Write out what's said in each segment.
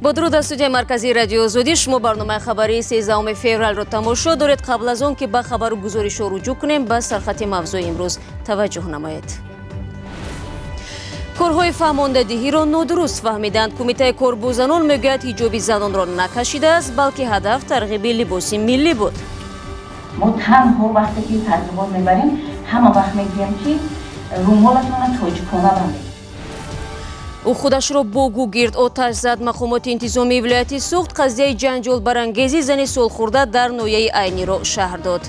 Бо дуруд аз студияи марказии Радиои Озодӣ. Шумо барномаи хабарии 13 февралро тамошо доред. Қабл аз он ки ба хабару гузоришҳо руҷӯъ кунем, ба сархати мавзӯи имрӯз таваҷҷӯҳ намоед. Корҳои фаҳмондадиҳиро нодуруст фаҳмиданд. Кумитаи кор бо занон мегӯяд, ҳиҷоби занонро накашидааст, балки ҳадаф тарғиби либоси миллӣ буд. Мо танҳо вақте ки тарғибот мебарем, ҳама вақт мегӯем, ки румолатона тоҷикона бандед. Ӯ худашро бо гугирд оташ зад. Мақомоти интизомии вилояти Суғд қазияи ҷанҷолбарангези зани солхӯрда дар ноҳияи Айниро шарҳ дод.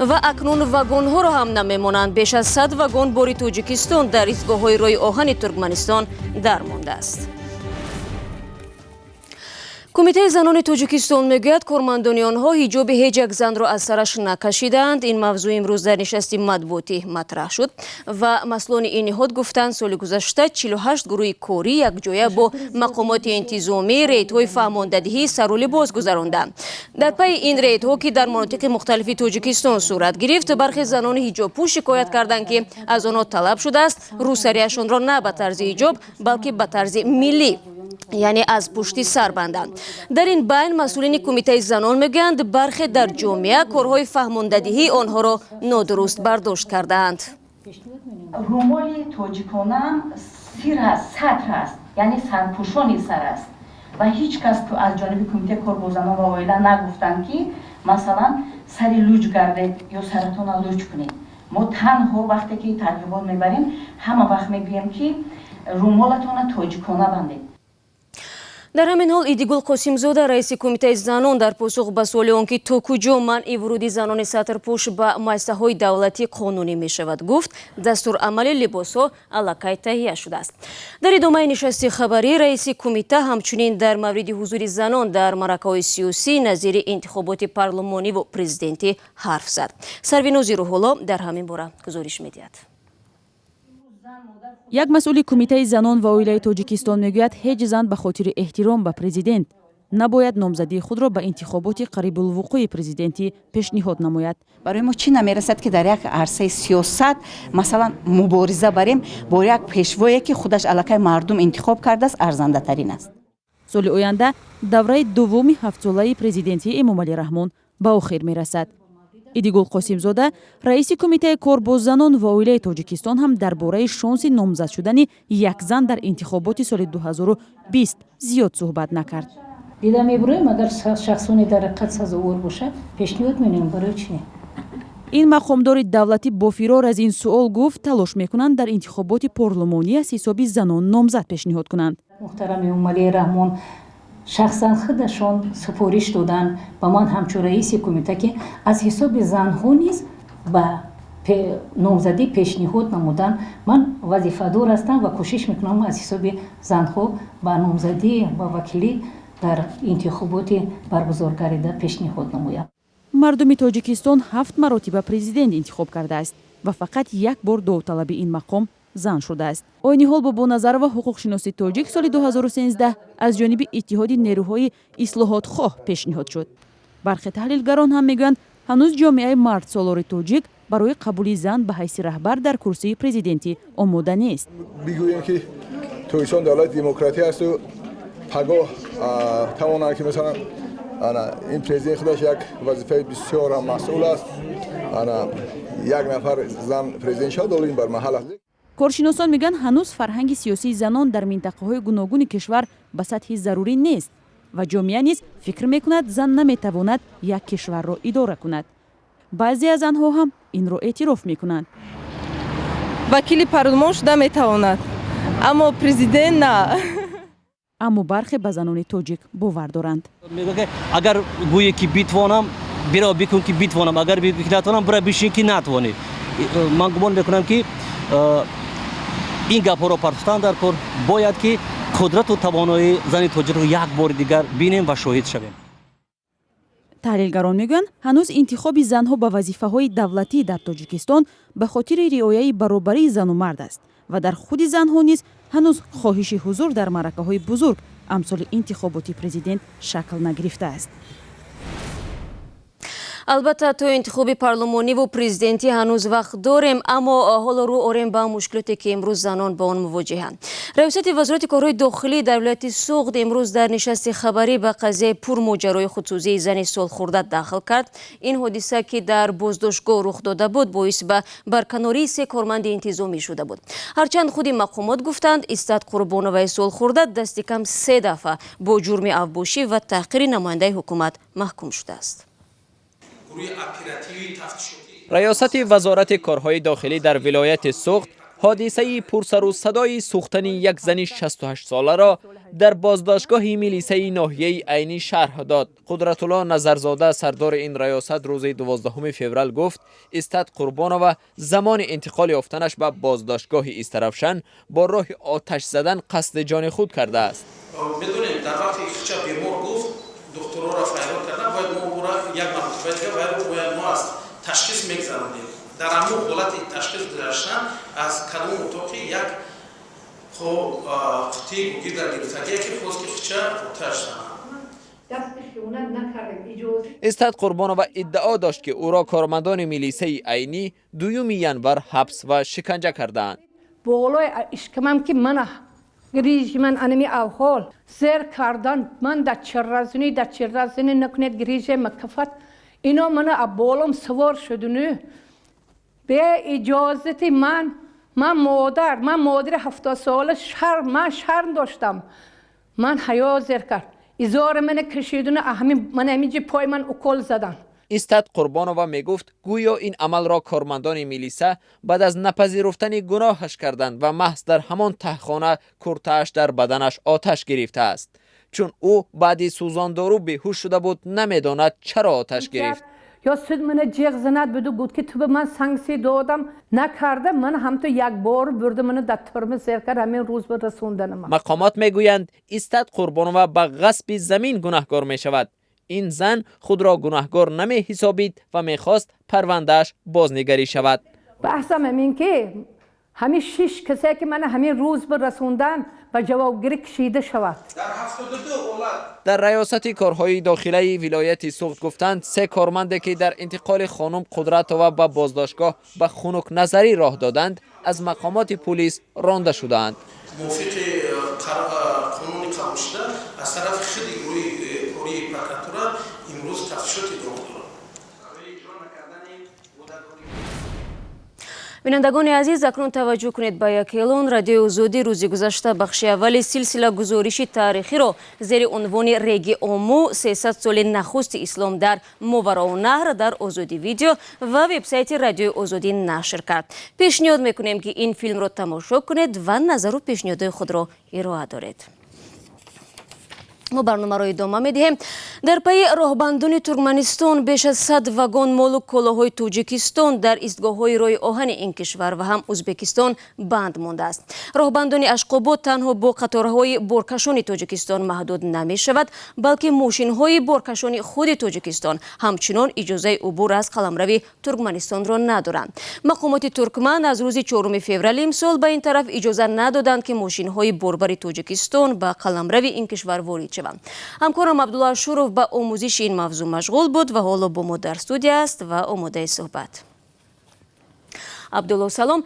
Ва акнун вагонҳоро ҳам намемонанд. Беш аз 100 вагон бори Тоҷикистон дар истгоҳҳои роҳи оҳани Туркманистон дармондааст. Кумитаи занони Тоҷикистон мегӯяд, кормандони онҳо ҳиҷоби ҳеҷ як занро аз сараш накашидаанд. Ин мавзӯъ имрӯз дар нишасти матбуотӣ матраҳ шуд ва масъулони ин ниҳод гуфтанд, соли гузашта 48 гурӯҳи корӣ якҷоя бо мақомоти интизомӣ рейдҳои фаҳмондадиҳии сару либос гузаронданд. Дар пайи ин рейдҳо, ки дар манотиқи мухталифи Тоҷикистон сурат гирифт, бархе занони ҳиҷобпӯш шикоят карданд, ки аз онҳо талаб шудааст рӯсариашонро на ба тарзи ҳиҷоб, балки ба тарзи миллӣ, яъне аз пушти сар банданд. Дар ин байн масъулини Кумитаи занон мегӯянд, бархе дар ҷомеа корҳои фаҳмондадиҳии онҳоро нодуруст бардошт кардаанд. Румоли тоҷиконаам сир аст, сатр аст, яъне сарпӯшони сар аст ва ҳеҷ кас аз ҷониби Кумитаи кор бо занон ва оила нагуфтанд, ки масалан сари луҷ гардед ё саратона луҷ кунед. Мо танҳо вақте ки тарғибот мебарем, ҳама вақт мегӯем, ки румолатона тоҷикона бандед. Дар ҳамин ҳол Идигул Қосимзода, раиси Кумитаи занон, дар посух ба суоли он ки то куҷо манъи вуруди занони сатрпӯш ба муассисаҳои давлатӣ қонунӣ мешавад, гуфт, дастурамали либосҳо аллакай таҳия шудааст. Дар идомаи нишасти хабарӣ раиси кумита ҳамчунин дар мавриди ҳузури занон дар маъракаҳои сиёсӣ назири интихоботи парлумониву президентӣ ҳарф зад. Сарвинози Рӯҳулло дар ҳамин бора гузориш медиҳад. Як масъули Кумитаи занон ва оилаи Тоҷикистон мегӯяд, ҳеҷ зан ба хотири эҳтиром ба президент набояд номзадии худро ба интихоботи қарибулвуқӯи президентӣ пешниҳод намояд. Барои мо чӣ намерасад, ки дар як арсаи сиёсат, масалан, мубориза барем бо як пешвое, ки худаш аллакай мардум интихоб кардааст, арзандатарин аст. Соли оянда давраи дуввуми ҳафтсолаи президентии Эмомалӣ Раҳмон ба охир мерасад. Идигул Қосимзода, раиси Кумитаи кор бо занон ва оилаи Тоҷикистон, ҳам дар бораи шонси номзад шудани як зан дар интихоботи соли 2020 зиёд суҳбат накард. Дида мебуроем, агар шахсоне дар ҳақиқат сазовор бошад, пешниҳод менамоем. Барои чӣ не? Ин мақомдори давлатӣ бо фирор аз ин суол гуфт, талош мекунанд дар интихоботи парлумонӣ аз ҳисоби занон номзад пешниҳод кунанд. Муҳтарам Эмомалӣ Раҳмон шахсан худашон супориш доданд ба ман ҳамчун раиси кумита, ки аз ҳисоби занҳо низ ба номзадӣ пешниҳод намудан. Ман вазифадор ҳастам ва кӯшиш мекунам, аз ҳисоби занҳо ба номзадӣ, ба вакилӣ дар интихоботи баргузоргардида пешниҳод намоям. Мардуми Тоҷикистон ҳафт маротиба президент интихоб кардааст ва фақат як бор довталаби ин мақом зан шудааст. Ойниҳол Бобоназарова, ҳуқуқшиноси тоҷик, соли 2013 аз ҷониби Иттиҳоди нерӯҳои ислоҳотхоҳ пешниҳод шуд. Бархе таҳлилгарон ҳам мегӯянд, ҳанӯз ҷомеаи мардсолори тоҷик барои қабули зан ба ҳайси раҳбар дар курсии президентӣ омода нест. Бигӯем, ки Тоҷикистон давлати демократӣ асту пагоҳ тавонанд, ки масалан ана ин президент худаш як вазифаи бисёрам масъул аст, ана як нафар зан президент шавад, ҳоло ин бар маҳал аст. Коршиносон мегӯянд, ҳанӯз фарҳанги сиёсии занон дар минтақаҳои гуногуни кишвар ба сатҳи зарурӣ нест ва ҷомеа низ фикр мекунад, зан наметавонад як кишварро идора кунад. Баъзе аз занҳо ҳам инро эътироф мекунанд. Вакили парлумон шуда метавонад, аммо президент на. Аммо бархе ба занони тоҷик бовар доранд. Мегӯяд, ки агар гӯе, ки битвонам, бирав бикун, ки битвонам, агар бигӯ, ки натавонам, бира бишин, ки натавонӣ. Ман гумон мекунам, ки ин гапҳоро партофтан дар кор бояд, ки қудрату тавоноии зани тоҷикро як бори дигар бинем ва шоҳид шавем. Таҳлилгарон мегӯянд, ҳанӯз интихоби занҳо ба вазифаҳои давлатӣ дар Тоҷикистон ба хотири риояи баробарии зану мард аст ва дар худи занҳо низ ҳанӯз хоҳиши ҳузур дар маъракаҳои бузург амсоли интихоботи президент шакл нагирифтааст. Албатта, то интихоби парлумониву президентӣ ҳанӯз вақт дорем, аммо ҳоло рӯ орем ба мушкилоте, ки имрӯз занон ба он мувоҷиҳанд. Раёсати Вазорати корҳои дохилӣ дар вилояти Суғд имрӯз дар нишасти хабарӣ ба қазияи пурмоҷарои худсӯзии зани солхӯрда дахл кард. Ин ҳодиса, ки дар боздоштгоҳ рух дода буд, боис ба барканории се корманди интизомӣ шуда буд. Ҳарчанд худи мақомот гуфтанд, Истат Қурбоноваи солхӯрда дасти кам се дафъа бо ҷурми авбошӣ ва таҳқири намояндаи ҳукумат маҳкум шудааст. Раёсати Вазорати корҳои дохилӣ дар вилояти Суғд ҳодисаи пурсару садои сӯхтани як зани 68-соларо дар боздоштгоҳи милисаи ноҳияи Айнӣ шарҳ дод. Қудратулло Назарзода, сардори ин раёсат, рӯзи 12 феврал гуфт, Истат Қурбонова замони интиқол ёфтанаш ба боздоштгоҳи Истаравшан бо роҳи оташ задан қасди ҷони худ кардааст. Медонем, дар вақте хича бемор гуфт, духтурора файрод кардан, бояд мо ӯра як маротиба дига бояд мо аз ташхис мегзаронем. Дар ҳамон ҳолати ташхис гузаштан аз кадом утоқи як қутии гугирда гирифтагие, ки хост, ки хича оташ занад. Истат Қурбонова иддао дошт, ки ӯро кормандони милисаи Айнӣ 2 январ ҳабс ва шиканҷа кардаанд. Болои ишкамам ки мана грижи ман анами авҳол зер кардан, ман дар чирразунӣ, дар чирразунӣ накунед, грижа макафат. Ино мана болом савор шудуну бе иҷозати ман. Ман модар, ман модари 70-сола, шарм, ман шарм доштам, ман ҳаё зер кард, изори мана кашидуну ҳамин ман ҳаминҷи пой ман укол задан. Истат Қурбонова мегуфт, гӯё ин амалро кормандони милиса баъд аз напазируфтани гуноҳаш карданд ва маҳз дар ҳамон таҳхона куртааш дар баданаш оташ гирифтааст. Чун ӯ баъди сӯзондору беҳуш шуда буд, намедонад, чаро оташ гирифт. Ё суд мана ҷеғ занад буду гуфт, ки ту ба ман санксия додам накарда, ман ҳамту як бор бурда, мана дар турма зер кард, ҳамин рӯз ба расонданама. Мақомот мегӯянд, Истат Қурбонова ба ғасби замин гунаҳкор мешавад. Ин зан худро гунаҳкор намеҳисобид ва мехост парвандааш бознигарӣ шавад. Баҳсам ҳамин, ки ҳамин шиш касе, ки мана ҳамин рӯз ба расондан, ба ҷавобгирӣ кашида шавад. Дар раёсати корҳои дохилаи вилояти Суғд гуфтанд, се корманде, ки дар интиқоли хонум Қудратова ба боздоштгоҳ ба хунукназарӣ роҳ доданд, аз мақомоти пулис ронда шудаанд. Мувофиқи қонуни қабулшуда аз тарафи худи гурӯҳи кории прокуратура имрӯз тафтишот идома дорад. Бинандагони азиз, акнун таваҷҷӯҳ кунед ба як эълон. Радиои Озодӣ рӯзи гузашта бахши аввали силсила гузориши таърихиро зери унвони «Реги Ому: 300 соли нахусти ислом дар Мовароуннаҳр» дар Озодӣ Видео ва вебсайти Радиои Озодӣ нашр кард. Пешниҳод мекунем, ки ин филмро тамошо кунед ва назару пешниҳодҳои худро ироа доред. Мо барномаро идома медиҳем. Дар пайи роҳбандони Туркманистон беш аз 100 вагон молу колоҳои Тоҷикистон дар истгоҳҳои роҳи оҳани ин кишвар ва ҳам Ӯзбекистон банд мондааст. Роҳбандони Ашқобод танҳо бо қаторҳои боркашони Тоҷикистон маҳдуд намешавад, балки мошинҳои боркашони худи Тоҷикистон ҳамчунон иҷозаи убур аз қаламрави Туркманистонро надоранд. Мақомоти туркман аз рӯзи 4 феврали имсол ба ин тараф иҷоза надоданд, ки мошинҳои борбари Тоҷикистон ба қаламрави ин кишвар ворид шаванд. Ҳамкорам Абдулло Ашуров ба омӯзиши ин мавзӯъ машғул буд ва ҳоло бо мо дар студия аст ва омодаи суҳбат. Абдулло, салом.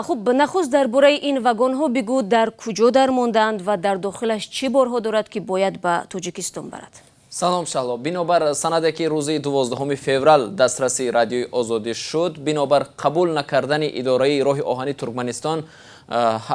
Хуб, нахуст дар бораи ин вагонҳо бигӯ, дар куҷо дармондаанд ва дар дохилаш чӣ борҳо дорад, ки бояд ба Тоҷикистон барад? Салом, Шаҳло. Бинобар санаде, ки рӯзи 12 феврал дастраси Радиои Озодӣ шуд, бинобар қабул накардани идораи роҳи оҳани Туркманистон,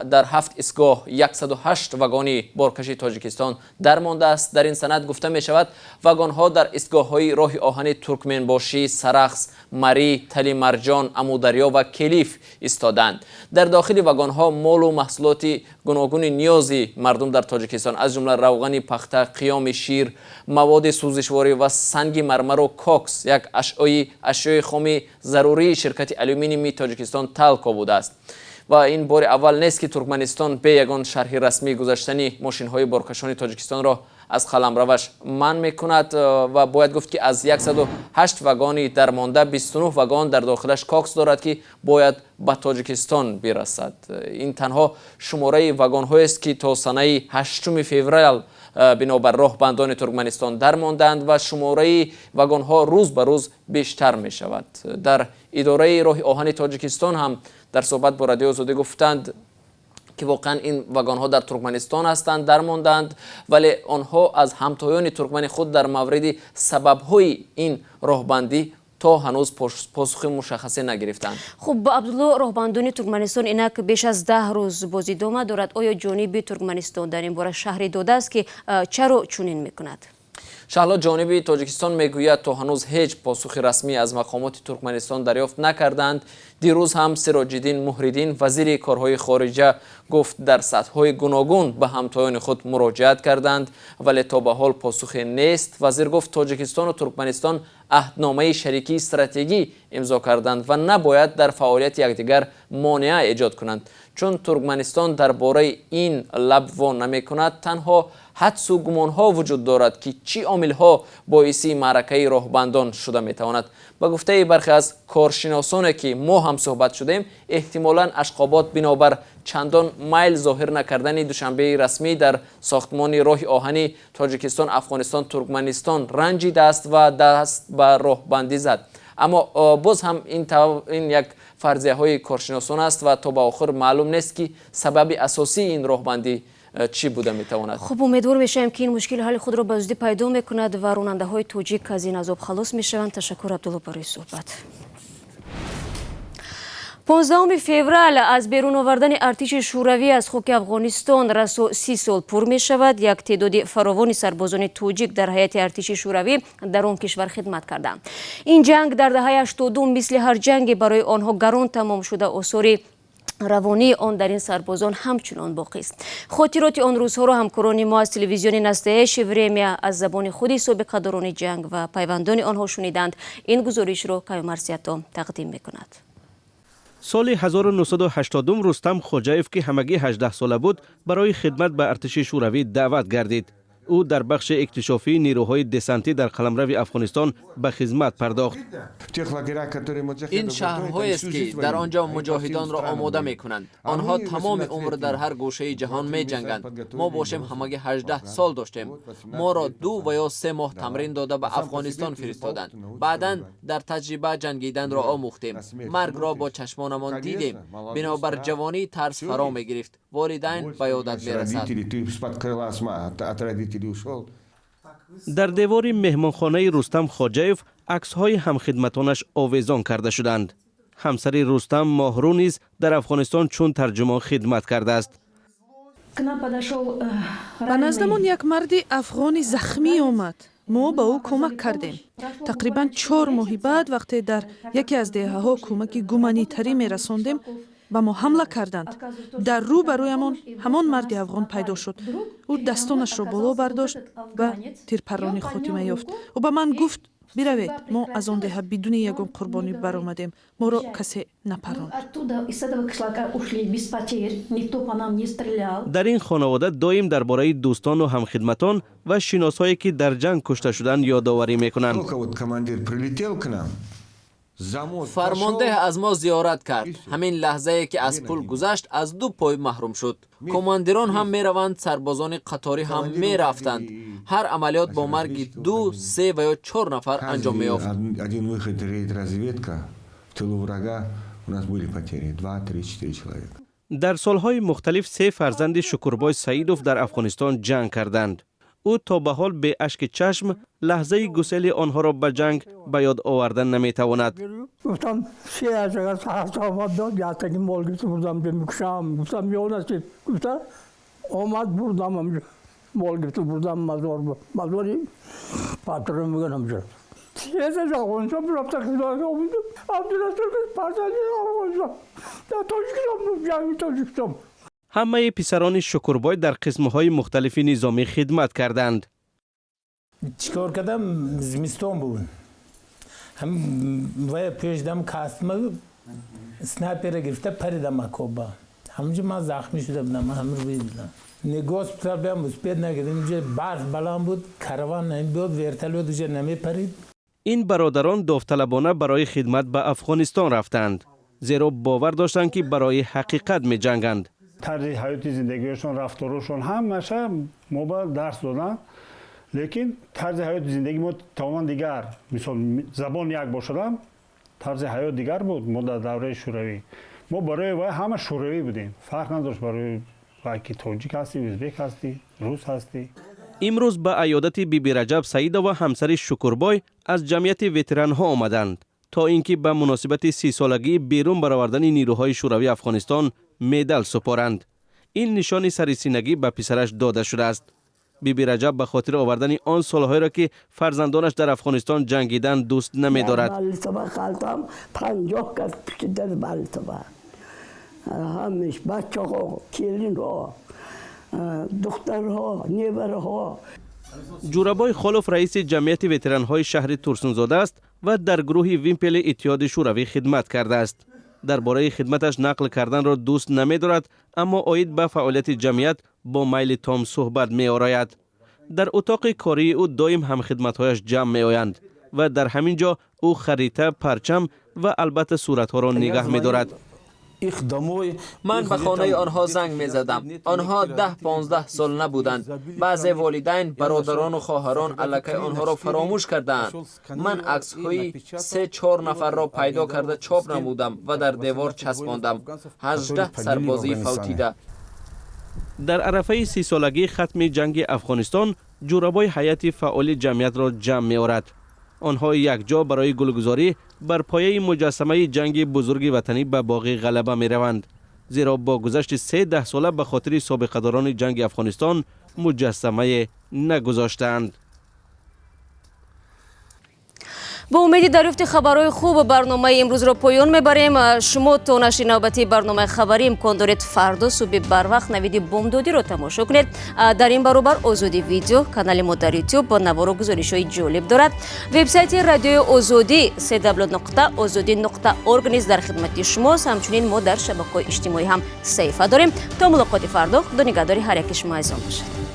дар ҳафт истгоҳ 108 вагони боркаши Тоҷикистон дармондааст. Дар ин санад гуфта мешавад, вагонҳо дар истгоҳҳои роҳи оҳани Туркменбошӣ, Сарахс, Марӣ, Талимарҷон, Амударё ва Келиф истоданд. Дар дохили вагонҳо молу маҳсулоти гуногуни ниёзи мардум дар Тоҷикистон, аз ҷумла равғани пахта, қиёми шир, маводи сӯзишворӣ ва санги мармару кокс, як ашёи хоми зарурии ширкати алюминийи Тоҷикистон Талко будааст. Ва ин бори аввал нест, ки Туркманистон бе ягон шарҳи расмӣ гузаштани мошинҳои боркашони Тоҷикистонро Аз қаламраваш манъ мекунад ва бояд гуфт, ки аз 108 вагони дармонда 29 вагон дар дохилаш кокс дорад, ки бояд ба Тоҷикистон бирасад. Ин танҳо шумораи вагонҳоест, ки то санаи 8 феврал бинобар роҳбандони Туркманистон дармонданд ва шумораи вагонҳо рӯз ба рӯз бештар мешавад. Дар идораи роҳи оҳани Тоҷикистон ҳам дар суҳбат бо Радиои Озодӣ гуфтанд, ки воқеан ин вагонҳо дар Туркманистон ҳастанд, дармондаанд, вале онҳо аз ҳамтоёни туркмани худ дар мавриди сабабҳои ин роҳбандӣ то ҳанӯз посухи мушаххасе нагирифтанд. Хуб, Абдулло, роҳбандони Туркманистон инак беш аз 10 рӯз боз идома дорад. Оё ҷониби Туркманистон дар ин бора шарҳе додааст, ки чаро чунин мекунад? Шаҳло, ҷониби Тоҷикистон мегӯяд, то ҳанӯз ҳеҷ посухи расмӣ аз мақомоти Туркманистон дарёфт накарданд. Дирӯз ҳам Сироҷиддин Муҳриддин, вазири корҳои хориҷа, гуфт, дар сатҳҳои гуногун ба ҳамтоёни худ муроҷиат карданд, вале то ба ҳол посухе нест. Вазир гуфт, Тоҷикистону Туркманистон аҳдномаи шарикии стратегӣ имзо карданд ва набояд дар фаъолияти якдигар монеа эҷод кунанд. Чун Туркманистон дар бораи ин лаб во намекунад, танҳо ҳадсу гумонҳо вуҷуд дорад, ки чӣ омилҳо боиси маъракаи роҳбандон шуда метавонад. Ба гуфтаи бархе аз коршиносоне, ки мо ҳам суҳбат шудем, эҳтимолан Ашқобод бинобар чандон майл зоҳир накардани Душанбеи расмӣ дар сохтмони роҳи оҳани Тоҷикистон, Афғонистон, Туркманистон ранҷидааст ва даст ба роҳбандӣ зад. Аммо боз ҳам ин як фарзияҳои коршиносон аст ва то ба охир маълум нест, ки сабаби асосии ин роҳбандӣ чӣ буда метавонад. Хуб, умедвор мешавем, ки ин мушкил ҳалли худро ба зудӣ пайдо мекунад ва ронандаҳои тоҷик аз ин азоб халос мешаванд. Ташаккур, Абдулло, барои суҳбат. 15 феврал аз берун овардани артиши Шӯравӣ аз хоки Афғонистон расо 30 сол пур мешавад. Як теъдоди фаровони сарбозони тоҷик дар ҳайати артиши Шӯравӣ дар он кишвар хидмат карданд. Ин ҷанг дар даҳаи 80-ум мисли ҳар ҷанге барои онҳо гарон тамом шуда, осори равонии он дар ин сарбозон ҳамчунон боқист. Хотироти он рӯзҳоро ҳамкорони мо аз телевизиони «Настоящее время» аз забони худи собиқадорони ҷанг ва пайвандони онҳо шуниданд. Ин гузоришро Каюмарсиято тақдим мекунад. Соли 1980 Рустам Хоҷаев, ки ҳамагӣ 18 сола буд, барои хидмат ба артиши Шӯравӣ даъват гардид. Ӯ дар бахши иктишофии нерӯҳои десантӣ дар қаламрави Афғонистон ба хизмат пардохт. Ин шаҳрҳоест, ки дар он ҷо муҷоҳидонро омода мекунанд. Онҳо тамоми умр дар ҳар гӯшаи ҷаҳон меҷанганд. Мо бошем, ҳамагӣ 18 сол доштем. Моро 2 ва ё 3 моҳ тамрин дода, ба Афғонистон фиристоданд. Баъдан дар таҷриба ҷангиданро омӯхтем, маргро бо чашмонамон дидем. Бинобар ҷавонӣ тарс фаро мегирифт, волидайн ба ёдат мерасад. Дар девори меҳмонхонаи Рустам Хоҷаев аксҳои ҳамхидматонаш овезон карда шуданд. Ҳамсари Рустам, Моҳрӯ, низ дар Афғонистон чун тарҷумон хидмат кардааст. Ба наздамон як марди афғони захмӣ омад. Мо ба ӯ кӯмак кардем. Тақрибан 4 моҳи баъд, вақте дар яке аз деҳаҳо кӯмаки гуманитарӣ мерасондем, ба мо ҳамла карданд. Дар рӯ бароямон ҳамон марди афғон пайдо шуд. Ӯ дастонашро боло бардошт ва тирпарронӣ хотима ёфт. Ӯ ба ман гуфт: «Биравед, мо аз он деҳа бидуни ягон қурбонӣ баромадем, моро касе напаронд». Дар ин хонавода доим дар бораи дӯстону ҳамхидматон ва шиносҳое, ки дар ҷанг кушта шуданд, ёдоварӣ мекунанд. Фармондеҳ аз мо зиёрат кард. Ҳамин лаҳзае, ки аз пул гузашт, аз ду пой маҳрум шуд. Командирон ҳам мераванд, сарбозони қаторӣ ҳам мерафтанд. Ҳар амалиёт бо марги ду, се ва ё чор нафар анҷом меёфт. Один выход, рейд, разведка в тылу врага, у нас были потери два, три, четыре человека. Дар солҳои мухталиф се фарзанди Шукурбой Саидов дар Афғонистон ҷанг карданд. Ӯ то ба ҳол бе ашки чашм лаҳзаи гусели онҳоро ба ҷанг ба ёд овардан наметавонад. Гуфтам, се омад, дод, яктаги мол гирифта бурдам, мекушам. Гуфтам, ё насиб гуфта омад, бурдам, мол гирифта бурдам мазор, мазори патрон мегӯям ҳамҷо. Сезаш Афғонистон рафта хизмат. Абдурасул фарзанди Афғонистон, дар Тоҷикистон, ҷанги Тоҷикистон. Ҳамаи писарони Шукурбой дар қисмҳои мухталифи низомӣ хидмат карданд. Чӣ кор кардам? Зимистон буд, вая пешдам касма снайпера гирифта паридам окопа. Ҳамунҷо ман захмӣ шуда будам, ман ҳамин рӯи будам. Госпитал биям успеть накардем, уже барф баланд буд, караван намебиёд, вертолёт уже намепарид. Ин бародарон довталабона барои хидмат ба Афғонистон рафтанд, зеро бовар доштанд, ки барои ҳақиқат меҷанганд. Тарзи ҳаёти зиндагиашон, рафторашон, ҳамаша мо ба дарс доданд, лекин тарзи ҳаёти зиндагии мо тамоман дигар. Мисол, забон як бошадам, тарзи ҳаёт дигар буд. Мо дар давраи шӯравӣ, мо барои вай ҳама шӯравӣ будем, фарқ надошт барои вай, ки тоҷик ҳастӣ, ӯзбек ҳастӣ, рус ҳастӣ. Имрӯз ба аёдати Биби Раҷаб Саидова, ҳамсари Шукурбой, аз ҷамъияти ветеранҳо омаданд, то ин ки ба муносибати 30-солагии берун баровардани нирӯҳои шӯравии Афғонистон медал супоранд. Ин нишони сарисинагӣ ба писараш дода шудааст. Биби Раҷаб ба хотир овардани он солҳоеро, ки фарзандонаш дар Афғонистон ҷангиданд, дӯст намедорад. 50 кас пушти дар ҳамеш бачаҳо, келинҳо, духтарҳо, невараҳо. Ҷурабой Холов раиси ҷамъияти ветеранҳои шаҳри Турсунзода аст ва дар гурӯҳи Вимпели Иттиҳоди Шӯравӣ хидмат кардааст. Дар бораи хидматаш нақл карданро дӯст намедорад, аммо оид ба фаъолияти ҷамъият бо майли том суҳбат меорояд. Дар утоқи кории ӯ доим ҳамхидматҳояш ҷамъ меоянд ва дар ҳамин ҷо ӯ харита, парчам ва албатта суратҳоро нигаҳ медорад. Ман ба хонаи онҳо занг мезадам. Онҳо 10-15 сол набуданд. Баъзе волидайн, бародарону хоҳарон аллакай онҳоро фаромӯш кардаанд. Ман аксҳои се чор нафарро пайдо карда, чоп намудам ва дар девор часпондам. 18 сарбозии фавтида. Дар арафаи 30-солагии хатми ҷанги Афғонистон Ҷурабой ҳайати фаъоли ҷамъиятро ҷамъ меорад. Онҳо якҷо барои гулгузорӣ бар пояи муҷассамаи ҷанги бузурги ватанӣ ба боғи Ғалаба мераванд, зеро бо гузашти се даҳсола ба хотири собиқадорони ҷанги Афғонистон муҷассамае нагузоштаанд. Бо умеди дарёфти хабарҳои хуб барномаи имрӯзро поён мебарем. Шумо то нашри навбатии барномаи хабарӣ имкон доред фардо субҳи барвақт навиди бомдодиро тамошо кунед. Дар ин баробар Озодӣ Видео, канали мо дар Ютуб, бо навору гузоришҳои ҷолиб дорад. Вебсайти Радиои Озодӣ www.ozodi.org низ дар хидмати шумост. Ҳамчунин мо дар шабакаҳои иҷтимоӣ ҳам саҳифа дорем. То мулоқоти фардо, худо нигаҳдори ҳар яки шумо азизон бошад.